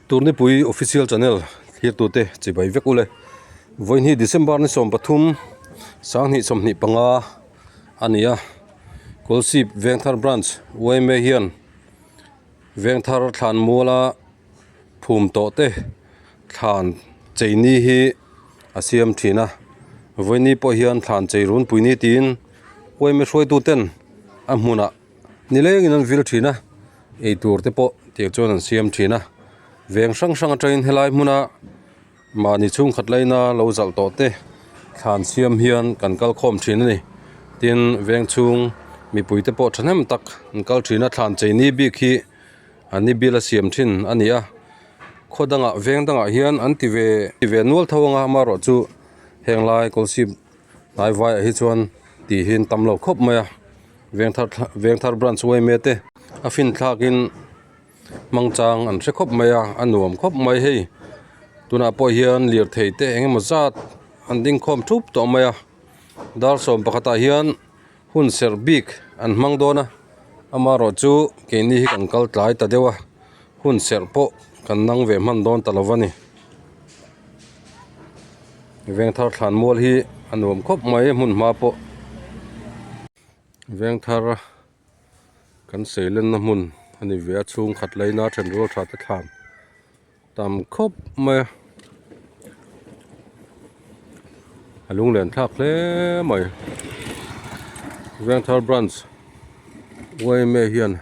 Turnipui official channel thlirtute chibai vek ule. Vawiin hi December ni 13 25 a ni a. Kawlsip Vengthar Branch yma hian Vengthar thlan muala phum tawh te thlan chei ni hi a siam thin a. Vawiin pawh hian thlan chei runpui ni tiin yma hruaitu ten a hmunah nilengin an vil thin a. Eitur te pawh tiang chuan an siam thin a veng hrang hrang atangin helai hmuna mahni chhungkhat laina lo zalh tawh te thlan siam hian kan kal khawm thin a ni tin veng chhung mipui te pawh thahnem tak an kal thin a thlan chei ni bik hi an ni bil a siam thin a ni a khaw dangah veng dangah hian an ti ve ti ve nual tho anga amaherawhchu heng lai kawlsip hnai vaiah hi chuan tih hi an tam lo khawp mai a. Vengthar Vengthar branch yma te a fin thlakin hmang chang an hre khawp mai a a nuam khawp mai hei tunah pawh hian lirthei te eng emaw zat an ding khawm thup tawh mai a dar sawm pakhatah hian hun serh bik an hmang dawn a amaherawh chu keini hi kan kal tlai ta deuh a hun serh pawh kan nang ve hman dawn ta lo a ni Vengthar thlan mual hi a nuam khawp mai hmun hma pawh. Vengthar kan seilenna hmun a ni ve a chhungkhat laina then rual tha te thlan tam khawp mai a a lunglen thlak hle mai Vengthar branch yma hian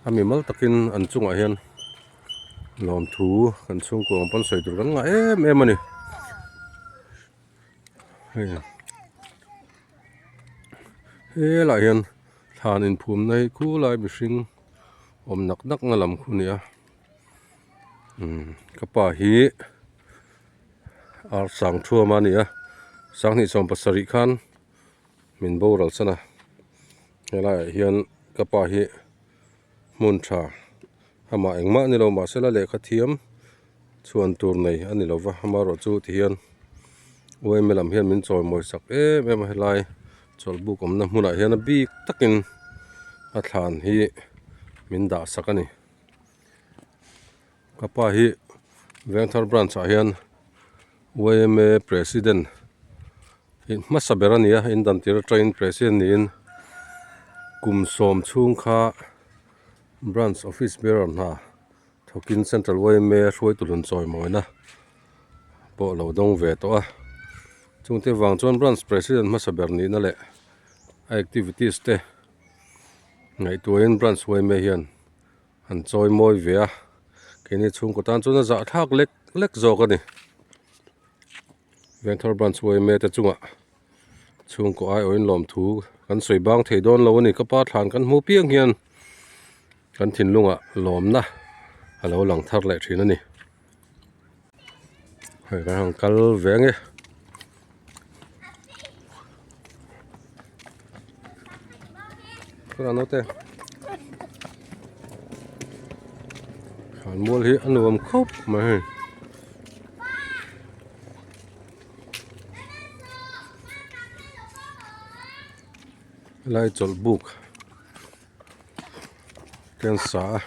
a mimal takin an chungah hian lawmthu kan chhungkua ang pawn sawi tur kan ngah em em a ni. Hei helaiah hian thlan inphumna hi khulai mihring awm nak nak na lam khu a ni a umm ka pa hi ar sang thuam a ni a 27 khan min boral san a helaiah hian ka pa hi hmun tha amah engmah a ni lo mahsela lehkha thiam chhuan tur nei a ni lova amaherawhchu ti hian yma lam hian min chawimawi sak em em a helai chawlhbuk awmna hmunah hian a bik takin a thlan hi min dah sak a ni ka pa hi Vengthar branch ah hian yma president hmasa ber a ni a in dan tir atangin president niin kum sawm chhung kha branch office bearer hna. Thawkin Central yma hruaitu hlun chawimawina pawh lo dawng ve tawh a, chungte vang chuan branch president hmasa ber nihna leh a activities te ngaihtuahin branch yma hian an chawimawi ve a, keini chhungkaw tan chuan a zahthlak lek lek zawk a ni. Vengthar branch yma te chungah chhungkaw aiawhin lawmthu kan sawi bang thei dawn lo a ni, ka pa thlan kan hmuh piang hian. Kan thinlungah lawmna a lo lang thar leh thin a ni. Hei kan han kal ve ange. Kawrah naute. Thlanmual hi a nuam khawp mai hei. Helai chawlhbuk. Te an sa a.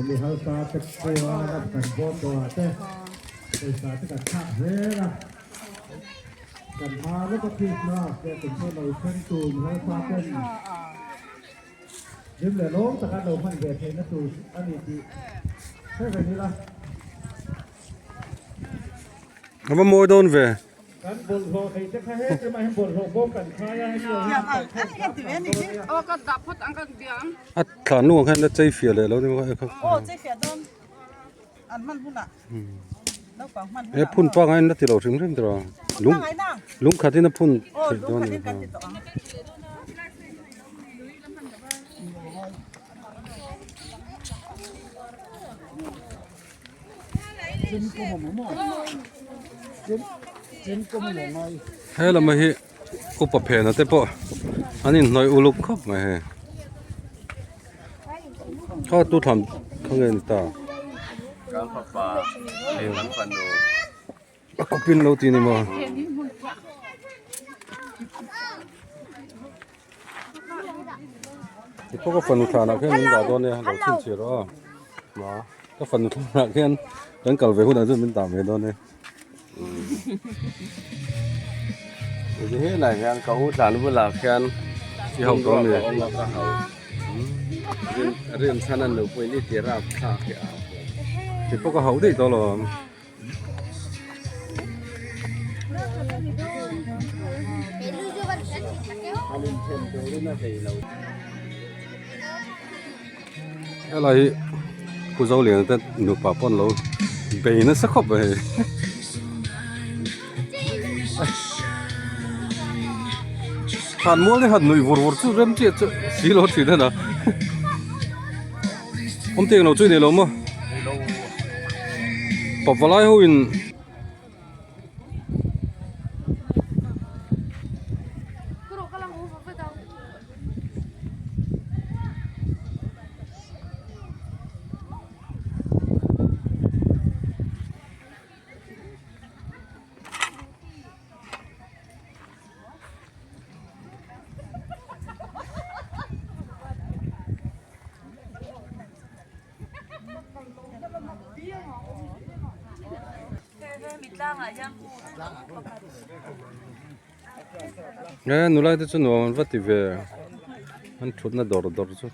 Mi hausa te chuan kan bawm dawrah te pawisa te kan thlak zel a, kan hma lawka Christmas leh kum thar lo thleng tur mi hausa ten Hlim leh lawm taka lo hman ve theihna tur a ni tih hre reng ila. A va mawi dawn ve. Kan bawlhhlawh nei te kha heti mah hian bawlhhlawh bawm kan khai a, heti lo hian kan khawm zam zam dawn nia. A thlan lung ang khan la chei fiah leh lo ni maw kha. Aw chei fiah dawn an hman hunah naupang hman hunah. He phun pangai in la ti lo hrim hrim tawh a. Lung lung khatin a phun theih dawn a ni. He lamah hi upa phena te pawh an inhnawih uluk khawp mai hei kha tu thlam kha nge ni ta. Kan fapa hei kan fanu. A kawpin lo ti ni maw? Ti pawh ka fanu thlanah khian min dah dawn nia lo chhinchhiah rawh a. Ma ka fanu thlanah khian kan kal ve hunah chuan min dah ve dawn nia. Ti helai hian ka u tlan bulah khian i hauh tawh a mi? Ka awm a ka hauh. Rin rin chhan a nupui ni ti rap thlak hi a. Ti pawh ka hauh daih tawh lo ang. Helai hi Pu Zoliana te nupa pawh an lo bei nasa khawp mai hei. Thlan mual hi han nuih vur vur chu rem chiah chu si lo thin a na. Awm teng lo chu i nei lo maw? Pavalai ho in. He nula te chu nuam an va ti ve an thutna dawr dawr chu.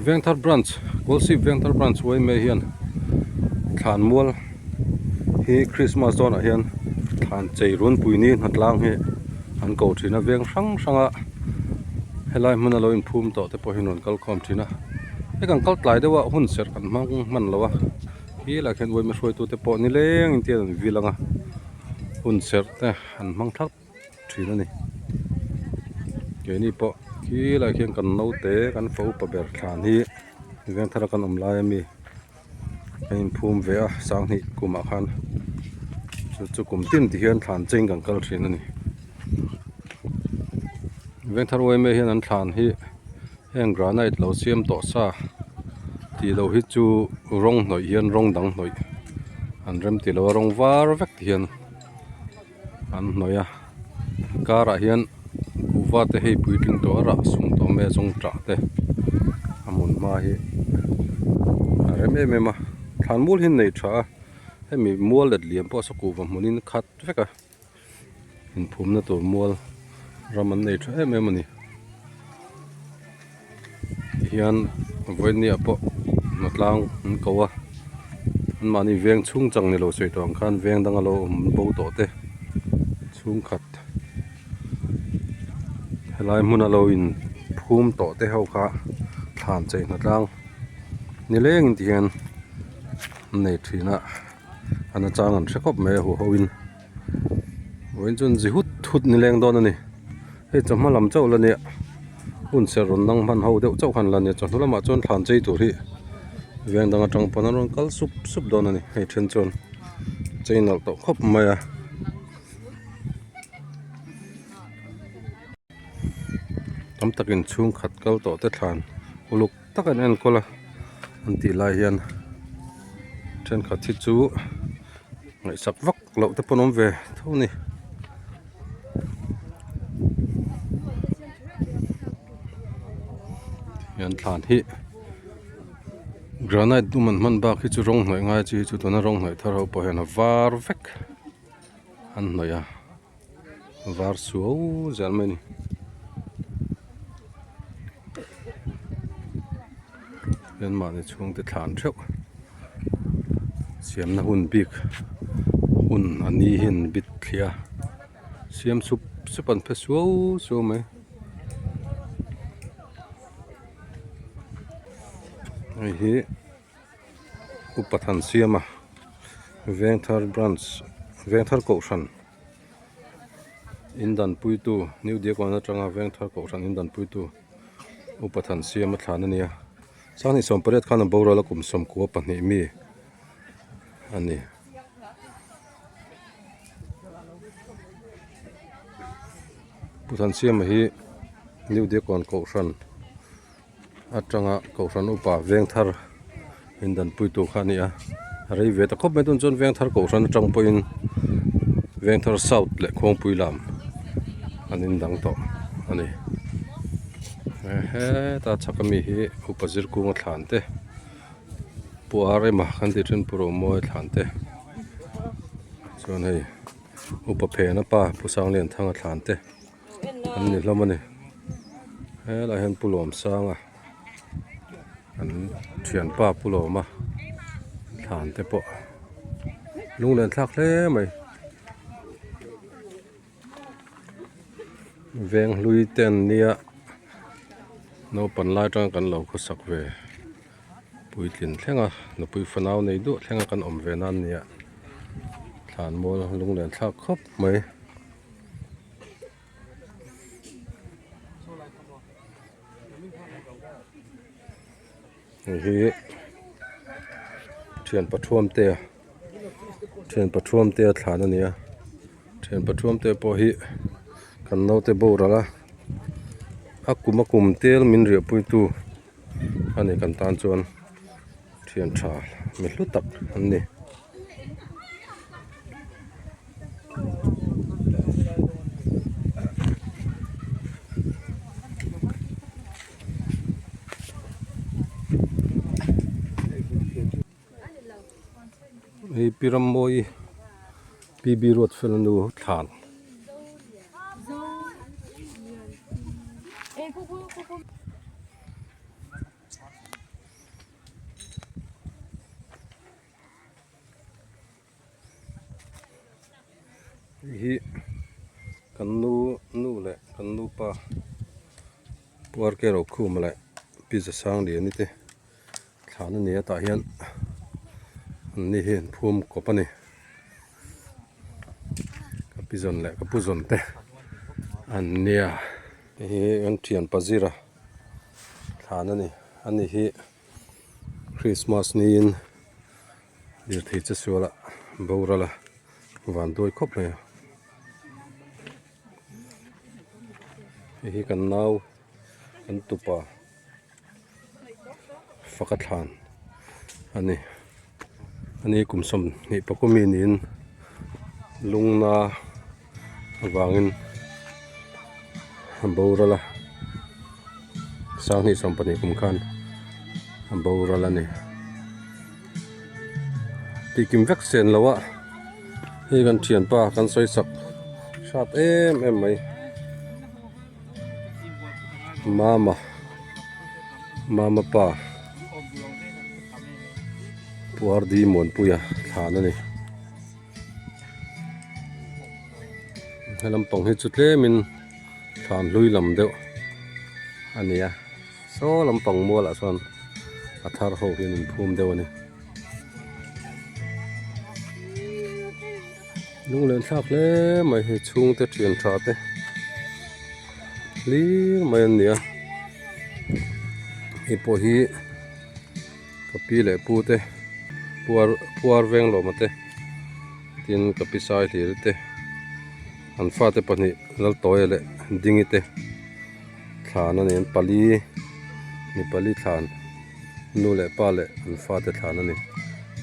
Vengthar branch Kawlsip Vengthar branch uaimei hian thlan mual hi Christmas dawnah hian thlan chei runpui ni hnatlang hi an ko thin a veng hrang hrang a helai hmuna lo inphum tawh te pawh hi an rawn kal khawm thin a. Hei kan kal tlai deuh a hun serh kan hmang hman lo a helai khian uaima hruaitu te pawh nileng in te an vil ang a hun serh te an hmang thlap thin a ni keini pawh khilai khian kan naute kan fa upa ber thlan hi veng thar a kan awm lai ami a inphum ve a sanghnih kumah khan chu chu kum tin ti hian thlan cheng kan kal thin a ni veng thar uaima hian an thlan hi. Heng granite lo siam tawh sa tih loh hi chu rawng hnawih hian rawng dang hnawih an rem tih loh a rawng var vek ti hian an hnawih a karah hian kuhva te hei puitling tawh a rah sung tawh mai a zawng tah te a hmun hma hi a rem em em a thlan mual hi an nei tha a hemi mual let liam pawh saw kuhva hmunin khat vek a. Inphumna tur mual ram an nei tha em em a ni tihian vawinia pawh hnatlang an ko a anmahni veng chhung chang ni lo sawi tawh ang khan veng danga lo awm bo tawh te chhungkhat helai hmuna lo in phum tawh te ho kha thlan chei hnatlang nileng in tihian an nei thin a a nachang an hre khawp mai a huho in. Vawiin chuan zi hut hut ni leng dawn a ni hei chawhma lam chauh la nia hun serh rawn dang hman ho deuh chauh khan la nia chawhnu lamah chuan thlan chei tur hi veng dang atang pawn an rawn kal sup sup dawn a ni hei then chuan chei nalh tawh khawp mai a. Tam takin chhungkhat kal tawh te thlan uluk tak an enkawl a an tih lai hian thenkhat hi chu ngaihsak vak loh te pawh an awm ve tho a ni. Hian thlan hi granite dum an hman bak hi chu rawng hnawih ngai chi hi chu tuna rawng hnawih thar ho pawh hian a var vek an hnawih a. Var suau zel mai a ni. Hian mahni chhungte thlan theuh siamna hun bik hun a ni hi an bit thliah a siam sup sup an phe suau suau mai. Hei hi Upa Thansiama Vengthar Branch Vengthar Kohhran. In danpuitu New Diakon atanga Vengthar Kohhran in danpuitu Upa Thansiama thlan a nia. Sanghnih 18 khan a boral a kum 92 mi a ni. Pu Thansiama hi New Diakkawn Kohhran atanga Kohhran upa Vengthar in danpui tur kha a ni a a rei ve ta khawp mai tun chuan Vengthar Kohhran atang pawhin Vengthar South leh Khuangpui lam an indang tawh a ni heta chhak ami hi upa zirkunga thlan te Pu Arema kan tih thin Pu Romawi thlan te chuan hei upa phena pa Pu Sanglianthanga thlan te an ni hlawm a ni helaiah hian Pu Lawmsanga an thianpa Pu Lawma thlan te pawh lunglen thlak hle mai veng hlui te an nia naupang lai atanga kan lo khawsak ve puitlin thleng a nupui fanau nei duah thleng a kan awm ve nan nia thlan mual lunglen thlak khawp mai. Hei hi thian pathuam te a thian pathuam te a thlan a ni a thian pathuam te pawh hi kan naute boral a a kum a kum tel min riahpui tu a ni kan tan chuan thian tha mi hlu tak an ni. Hei pi Rammawi PB Ruatfela nu thlan. Hei hi kan nu nu leh kan nupa Pu R K Rokhuma leh Pi Zasangliani te thlan a ni a tah hian an ni hi an phum kawp a ni ka pi zawn leh ka pu zawn te an nia hei hi kan thian pazira thlan a ni ani hi. Christmas niin lirthei che sual ah boral a van duai khawp mai a hei hi kan nau kan tupa faka thlan a ni ani kum 20 pakawmi niin lungna avangin a boral a 2020 kum khan a boral a ni tihkim vek sen lo a hei kan thianpa kan sawi sak hrat em em mai mama mama pa Puardi Muanpuia thlan a ni. He lampang hi chu tlemin thlan hlui lam deuh a ni a saw lampang mualah chuan a thar ho hian in phum deuh a ni lunglen thlak hle mai hei chhungte thian tha te hlir mai an ni a hei pawh hi. Ka pi leh pu te puar puar veng lawma te tin ka pi sai hlir te an fate pahnih Laltawia leh Dingi te thlan a ni an pali mi pali thlan nu leh pa leh an fate thlan a ni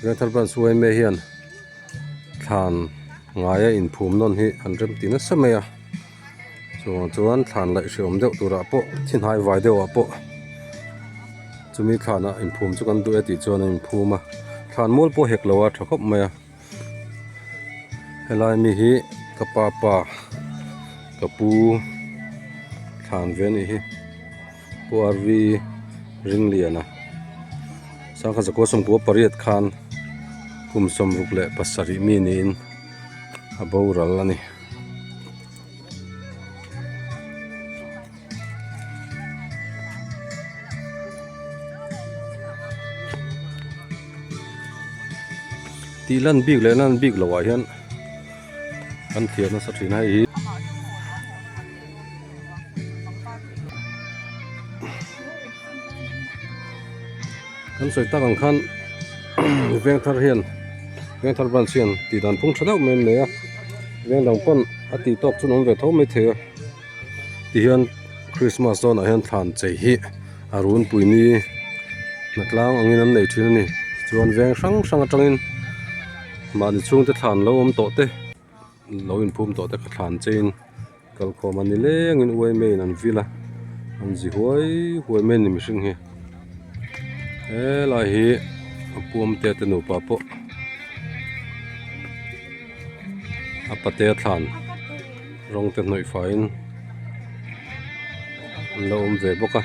Vengthar Branch yma hian thlan ngaia inphum nawn hi an rem ti nasa mai a. Chuvang chuan thlan laih hreawm deuh turah pawh thi hnai vai deuhah pawh chumi thlanah inphum chu kan duh e tih chuan a inphum a thlan mual pawh hek lo a tha khawp mai a helai mi hi ka pa pa ka pu thlan ve a nih hi Pu R V Ringliana sangha zakua sawmkua pariat khan kum 67 mi niin a boral a ni. Tih lan bik leh lan bik loh ah hian kan thiam nasa thin a hei hi. Kan sawi tak ang khan Vengthar hian Vengthar branch hian tih dan phung tha deuh mai an nei a. Veng dang pawn a tih tawk chu an awm ve tho maithei a tihian Christmas dawnah hian thlan chei hi a runpui ni hnatlang angin an nei thin a ni chuan veng hrang hrang atangin mahni chhungte thlan lo awm tawh te lo inphum tawh te kha thlan cheiin kalkhawm a ni lengin uaime in an vil a an zi huai huai mai a ni mihring hi helai hi a puamte te nupa pawh a pate a thlan rawng te hnawih faiin an lo awm ve bawk a.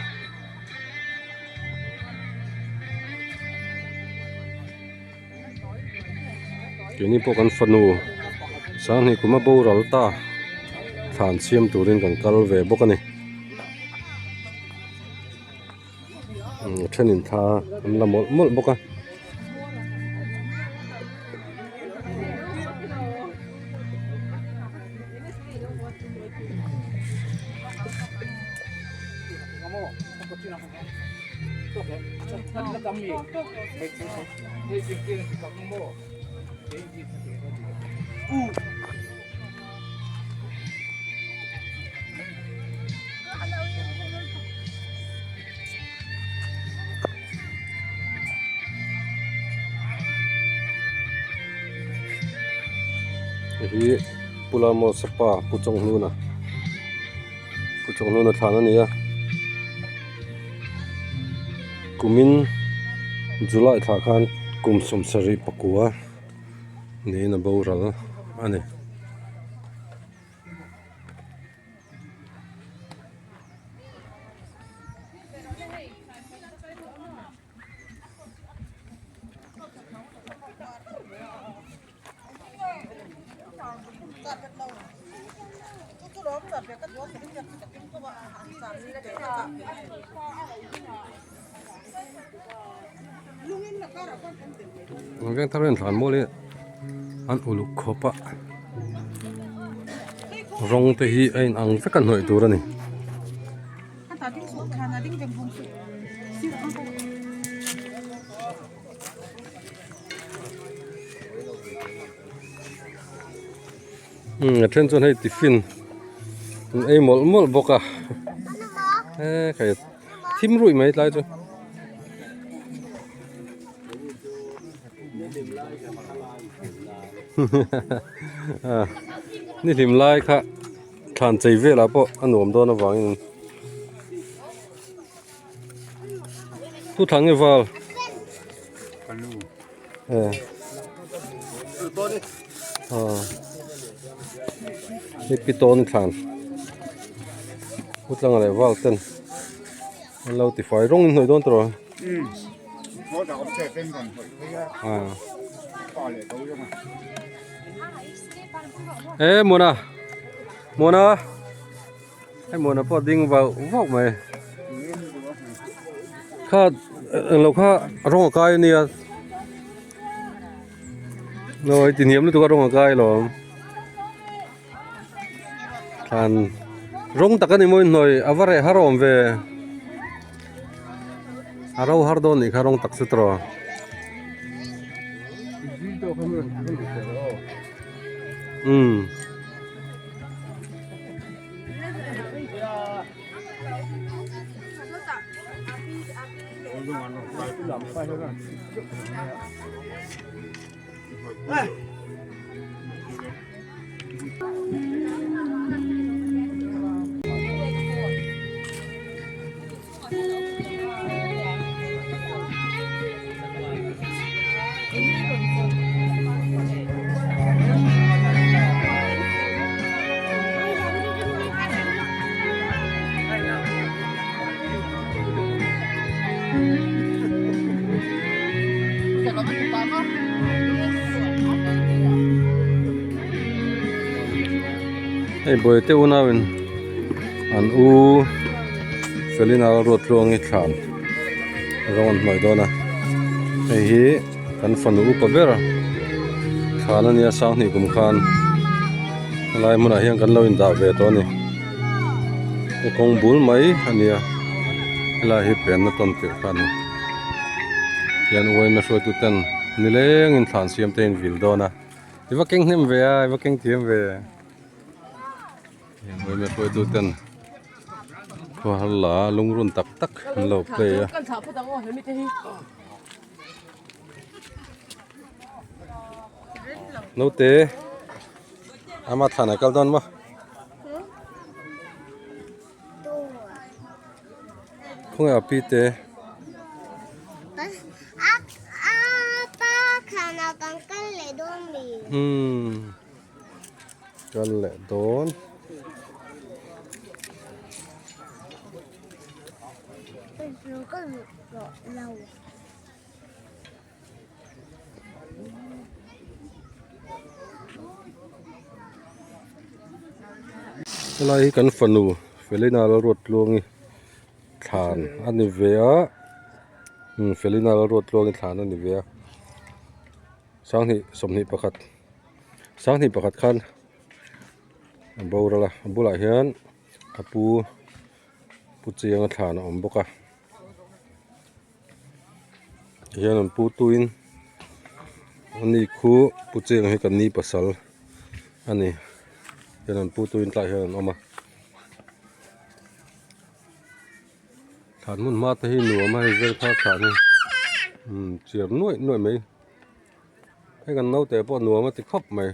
Keini pawh kan fanu Sanghnih kuma boral ta thlan siam turin kan kal ve bawk a ni. A thenin thla an la mawlh mawlh bawk a. Hei hi Pu Lalmawsa pa Pu Chawnghnuna Pu Chawnghnuna thlan a ni a kumin July thlah khan kum sawmsarih pakua niin a boral a ni. Veng thar hian thlan mual hi an uluk khawp a rawng te hi a inang vek a hnawih tur a ni. A then chuan hei tiffin an ei mawlh mawlh bawk a he thim ruih mai tlai chu. Ni hlim lai kha thlan chei velah pawh a nuam dawn avangin Thu thla nge val hei pi tawn thlan utlanga leh val ten an lo tifai rawng in hnawih dawn tawh e mawna mawna. Hei muana pawh a ding vauh vauh mai kha englo kha rawng a kai ania nawi ti hniam lutuk a rawng a kai alawm thlan rawng tak ani maw inhnawih a va reh har awm ve a ro har dawn nih kha rawng tak chu tawh. Umm. Hei bawihte unauin an u Felina Ruattluangi thlan rawng an hmai dawn a hei hi kan fanu upa ber thlan a nia sanghnih kum khan helai hmunah hian kan lo indah ve tawh a ni he kawng bul mai a nia helai hi penna tawn tirh kha a ni tihian uaina hruaitu ten nilengin thlan siam te in vil dawn a i va keng hnem ve a i va keng thiam ve. Yma hruaitu ten khawhar la lungrun tak tak an lo play a. Naute ama thlan a kal dawn maw? Khawnge a pi te? Umm kal leh dawn. Helai hi kan fanu Felina Lalruattluangi thlan a ni ve a umm Felina Lalruattluangi thlan a ni ve a sanghnih 21 sanghnih pakhat khan a boral a a bulah hian a pu pu chianga thlan a awm bawk a. Hian an pu tuin ani khu pu cheng hi kan ni pasal a ni hian an pu tuin tlaiah hian an awm a thlan hmun hma te hi nuam a hei vel kha thlan hi umm chiar nuaih nuaih mai hei kan naute pawh nuam a ti khawp mai.